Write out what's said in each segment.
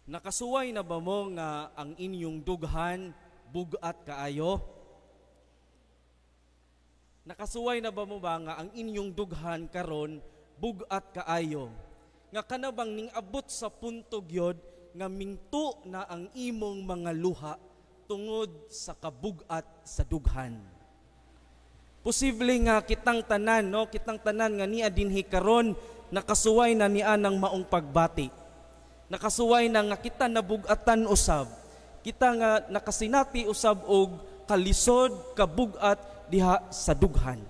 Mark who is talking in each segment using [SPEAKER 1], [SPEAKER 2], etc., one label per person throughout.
[SPEAKER 1] Nakasuway na ba mo nga ang inyong dughan bugat kaayo? Nakasuway na ba mo ba nga ang inyong dughan karon bugat kaayo? Nga kanabang ning abot sa punto gyud nga mingto na ang imong mga luha tungod sa kabugat sa dughan. Posible nga kitang tanan, no, kitang tanan nga niya dinhi karon nakasuway na niya ng maong pagbati. Nakasuway na nga kita nabugatan usab. Kita nga nakasinati usab og kalisod, kabugat diha sa dughan.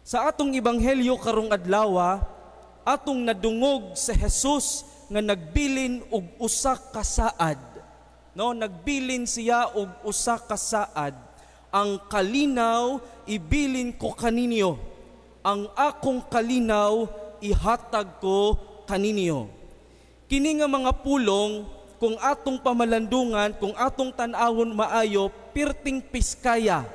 [SPEAKER 1] Sa atong ebanghelyo karong adlaw, atong nadungog sa Jesus nga nagbilin og usa ka saad. No, nagbilin siya og usa ka saad. "Ang kalinaw ibilin ko kaninyo. Ang akong kalinaw ihatag ko kaninyo." Kini nga mga pulong, kung atong pamalandungan, kung atong tan-awon maayo, pirting piskaya.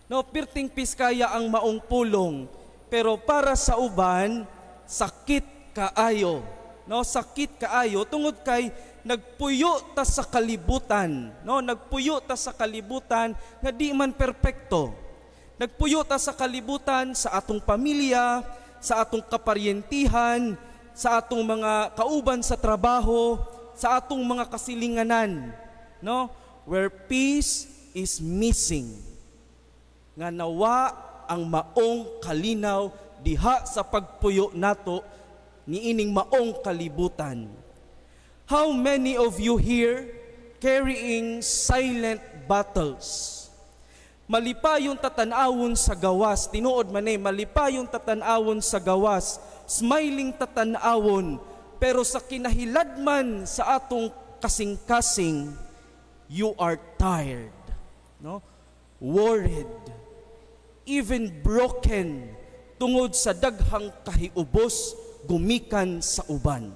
[SPEAKER 1] No, pirting piskaya ang maong pulong. Pero para sa uban, sakit kaayo. No, sakit kaayo tungod kay nagpuyo ta sa kalibutan. No, nagpuyo ta sa kalibutan nga di man perpekto. Nagpuyo ta sa kalibutan sa atong pamilya, sa atong kaparyentihan, sa atong mga kauban sa trabaho, sa atong mga kasilinganan, no? Where peace is missing. Nga nawa ang maong kalinaw diha sa pagpuyo nato niining maong kalibutan. How many of you here carrying silent battles? Malipayon ta tan-awon sa gawas, tinuod man eh, malipayon ta tan-awon sa gawas, smiling ta tan-awon, pero sa kinahiladman sa atong kasing-kasing, you are tired, no? Worried, even broken, tungod sa daghang kahiubos gumikan sa uban.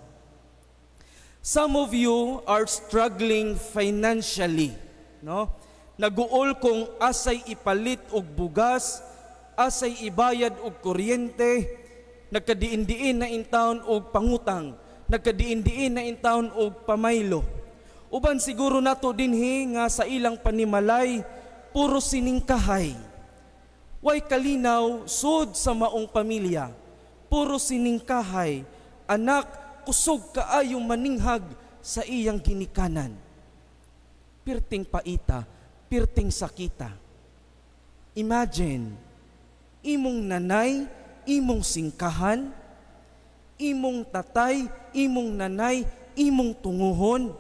[SPEAKER 1] Some of you are struggling financially, no? Naguol kung asay ipalit og bugas, asay ibayad og kuryente, nagkadiin-diin na intawon og pangutang, nagkadiin-diin na intawon og pamaylo. Uban siguro nato dinhi nga sa ilang panimalay puro siningkahay. Way kalinaw sud sa maong pamilya. Puro siningkahay. Anak, kusog kaayong maninghag sa iyang ginikanan. Pirting paita, pirting sakita. Imagine, imong nanay, imong singkahan, imong tatay, imong nanay, imong tunguhon,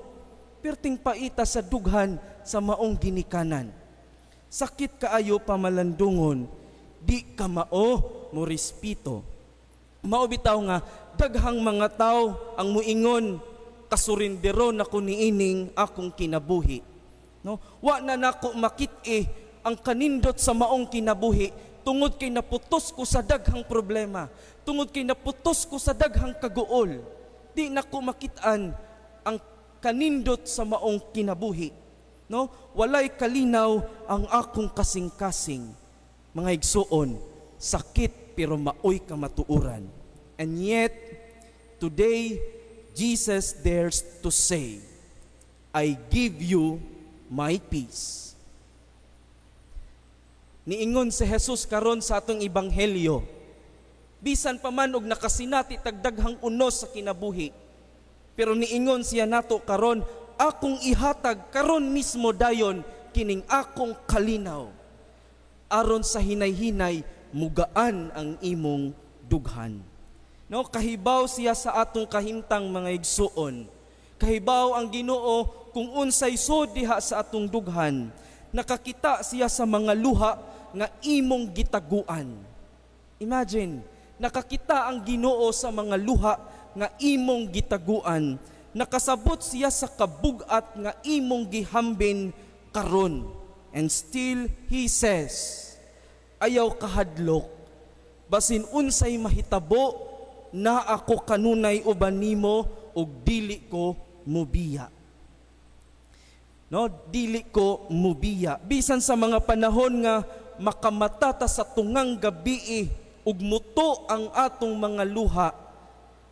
[SPEAKER 1] pirting paita sa dughan sa maong ginikanan. Sakit kaayo pamalandungon, di ka mao mo respeto. Mao bitaw nga daghang mga tao ang muingon, "Kasurindero na ko niining akong kinabuhi." No? Wa na nako makit-i ang kanindot sa maong kinabuhi tungod kay naputos ko sa daghang problema, tungod kay naputos ko sa daghang kaguol. Di nako makit-an ang kanindot sa maong kinabuhi. No? Walay kalinaw ang akong kasing-kasing. Mga igsuon, sakit pero maoy kamatuoran. And yet, today, Jesus dares to say, "I give you my peace." Niingon si Jesus karon sa atong ebanghelyo, bisan pa man og nakasinati tag daghang unos sa kinabuhi, pero niingon siya nato karon, "Akong ihatag karon mismo dayon kining akong kalinaw aron sa hinay-hinay mugaan ang imong dughan." No, kahibaw siya sa atong kahimtang, mga igsuon. Kahibaw ang Ginoo kung unsay sud diha sa atong dughan. Nakakita siya sa mga luha nga imong gitaguan. Imagine, nakakita ang Ginoo sa mga luha nga imong gitaguan. Nakasabot siya sa kabugat nga imong gihambin karon. And still he says, "Ayaw kahadlok, basin unsay mahitabo, na ako kanunay uban nimo ug dili ko mubiya." No, dili ko mubiya. Bisan sa mga panahon nga makamata ta sa tungang gabii ug muto ang atong mga luha,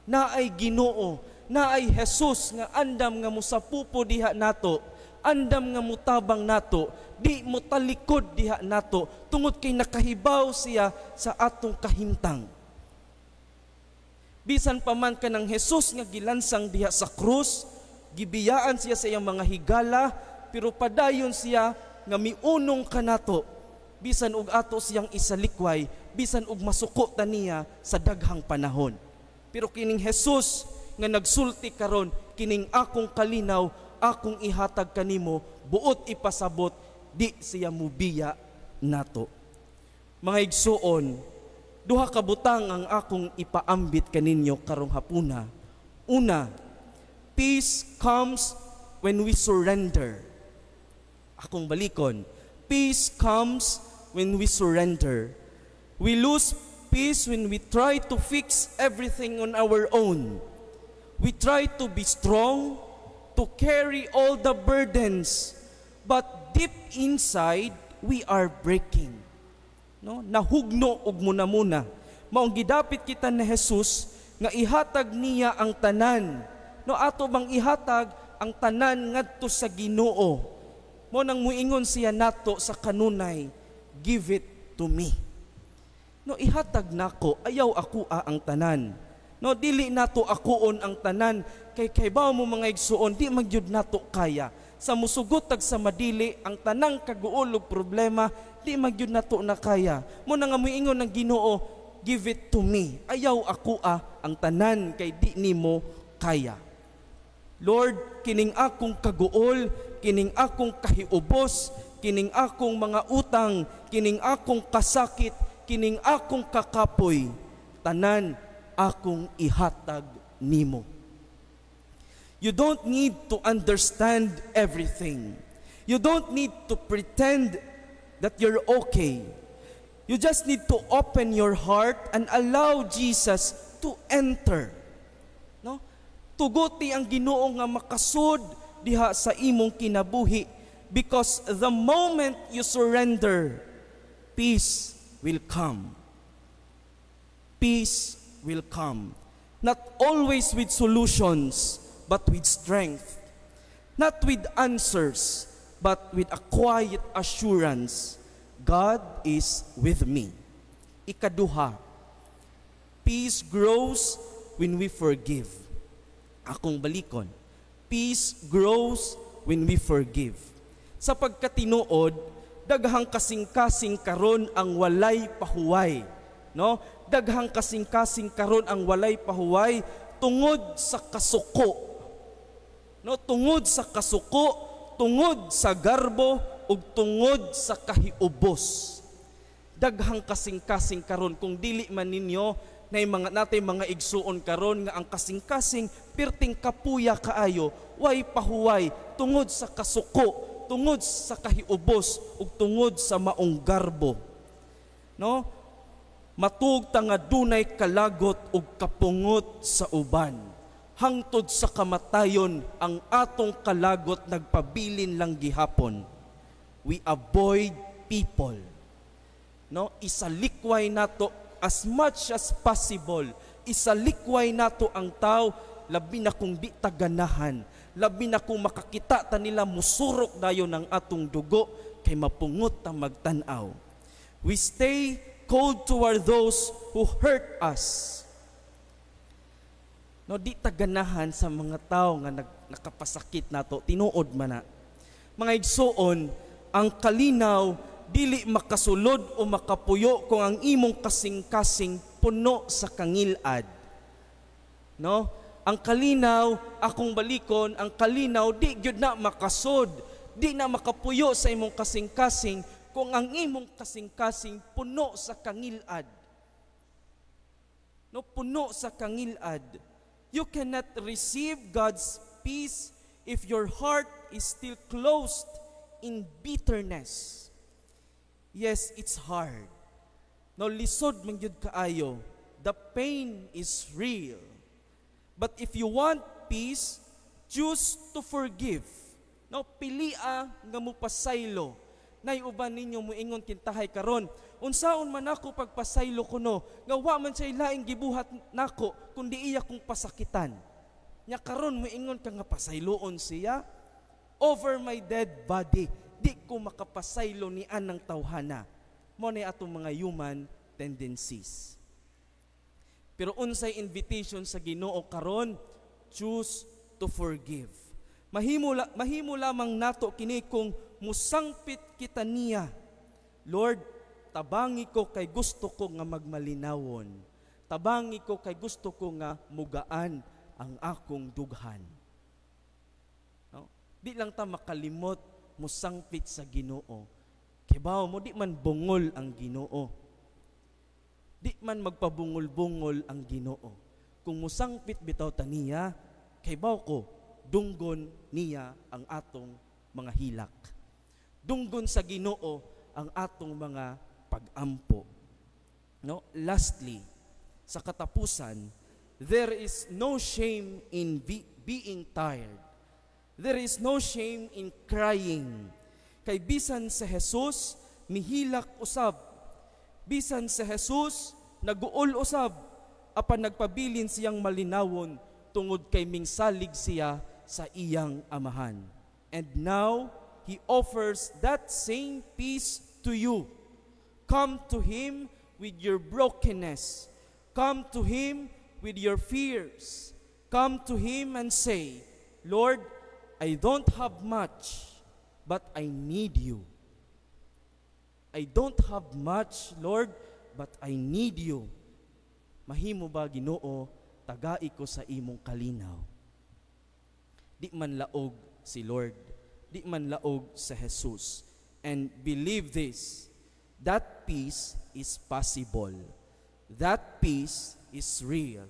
[SPEAKER 1] naay Ginoo. Naay Jesus nga andam nga musapupo diha nato, andam nga mutabang nato, di mo talikod diha nato tungod kay nakahibaw siya sa atong kahimtang. Bisan pa man kanang Jesus nga gilansang diha sa krus, gibiyaan siya sa iyang mga higala, pero padayon siya nga miunong kanato bisan og ato siyang isalikway, bisan og masuko ta niya sa daghang panahon. Pero kining Jesus nga nagsulti karon, "Kining akong kalinaw, akong ihatag kanimo," buot ipasabot, di siya mubiya nato. Mga igsuon, duha ka butang ang akong ipaambit kaninyo karong hapuna. Una, peace comes when we surrender. Akong balikon, peace comes when we surrender. We lose peace when we try to fix everything on our own. We try to be strong, to carry all the burdens, but deep inside, we are breaking. No? Nahugno og muna-muna. Maong gidapit kita ni Jesus nga ihatag niya ang tanan. No, ato bang ihatag ang tanan ngadto sa Ginoo? Mo nang muingon siya nato sa kanunay, "Give it to me." No, ihatag nako, ayaw ako ang tanan. No, dili nato akuon ang tanan kay kaybaw mo, mga igsuon, di man gyud nato kaya. Sa musugot tag sa madili, ang tanang kaguol ug problema, di man gyud nato na kaya. Mo na nga muingon ng Ginoo, "Give it to me." Ayaw ako ang tanan kay di nimo kaya. Lord, kining akong kaguol, kining akong kahiubos, kining akong mga utang, kining akong kasakit, kining akong kakapoy, tanan akong ihatag nimo. You don't need to understand everything. You don't need to pretend that you're okay. You just need to open your heart and allow Jesus to enter. No? Tuguti ang Ginoo nga makasud diha sa imong kinabuhi because the moment you surrender, peace will come. Peace will come. Not always with solutions, but with strength. Not with answers, but with a quiet assurance, "God is with me." Ikaduha, peace grows when we forgive. Akong balikon, peace grows when we forgive. Sa pagkatinuod, daghang kasing-kasing karon ang walay pahuway. No? Daghang kasing-kasing karon ang walay pahuway tungod sa kasuko. No, tungod sa kasuko, tungod sa garbo ug tungod sa kahiubos. Daghang kasing-kasing karon, kung dili man ninyo na mga natay mga igsuon karon nga ang kasing-kasing pirting kapuya kaayo, way pahuway tungod sa kasuko, tungod sa kahiubos ug tungod sa maong garbo. No? Matug ta nga dunay kalagot ug kapungot sa uban. Hangtod sa kamatayon, ang atong kalagot nagpabilin lang gihapon. We avoid people. No? Isalikway nato as much as possible. Isalikway nato ang tao, labi na kung di ta ganahan, labi na kung makakita ta nila, musurok dayon ang atong dugo kay mapungot ta magtan-aw. We stay cold toward those who hurt us. No, di ta ganahan sa mga tao nga nakapasakit nato, tinuod man na. Mga igsuon, ang kalinaw dili makasulod o makapuyo kung ang imong kasing-kasing puno sa kangilad. No? Ang kalinaw, akong balikon, ang kalinaw di gyud na makasud, di na makapuyo sa imong kasing-kasing kung ang imong kasing-kasing puno sa kangilad. No, puno sa kangilad. You cannot receive God's peace if your heart is still closed in bitterness. Yes, it's hard. No, lisod man gyud kaayo. The pain is real. But if you want peace, choose to forgive. No, pilia nga mupasaylo. Nay uban ninyo muingon kintahay karon, "Unsaon man ako pagpasaylo kuno nga wa man siya laing gibuhat nako kundi iya kong pasakitan?" Nya karon moingon ka nga pasayloon siya? Over my dead body, di ko makapasaylo ni anang tawhana. Mao ni atong mga human tendencies. Pero unsay invitation sa Ginoo karon? Choose to forgive. Mahimo lamang nato kini kung musangpit kita niya. "Lord, tabangi ko kay gusto ko nga magmalinawon. Tabangi ko kay gusto ko nga mugaan ang akong dughan." No? Di lang ta makalimot musangpit sa Ginoo. Kibaw mo, di man bungol ang Ginoo. Di man magpabungol-bungol ang Ginoo. Kung musangpit bitaw ta niya, kaybaw ko, dunggon niya ang atong mga hilak. Dunggon sa Ginoo ang atong mga pagampo. No? Lastly, sa katapusan, there is no shame in being tired. There is no shame in crying. Kay bisan sa Jesus, mihilak usab. Bisan sa Jesus, naguol usab. Apan nagpabilin siyang malinawon tungod kay mingsalig siya sa iyang Amahan. And now, He offers that same peace to you. Come to Him with your brokenness. Come to Him with your fears. Come to Him and say, "Lord, I don't have much, but I need you. I don't have much, Lord, but I need you. Mahimo ba, Ginoo, tagai ko sa imong kalinaw?" Di man laog si Lord, di man laog sa Jesus. And believe this, that peace is possible. That peace is real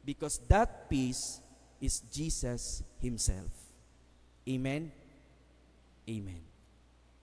[SPEAKER 1] because that peace is Jesus Himself. Amen? Amen.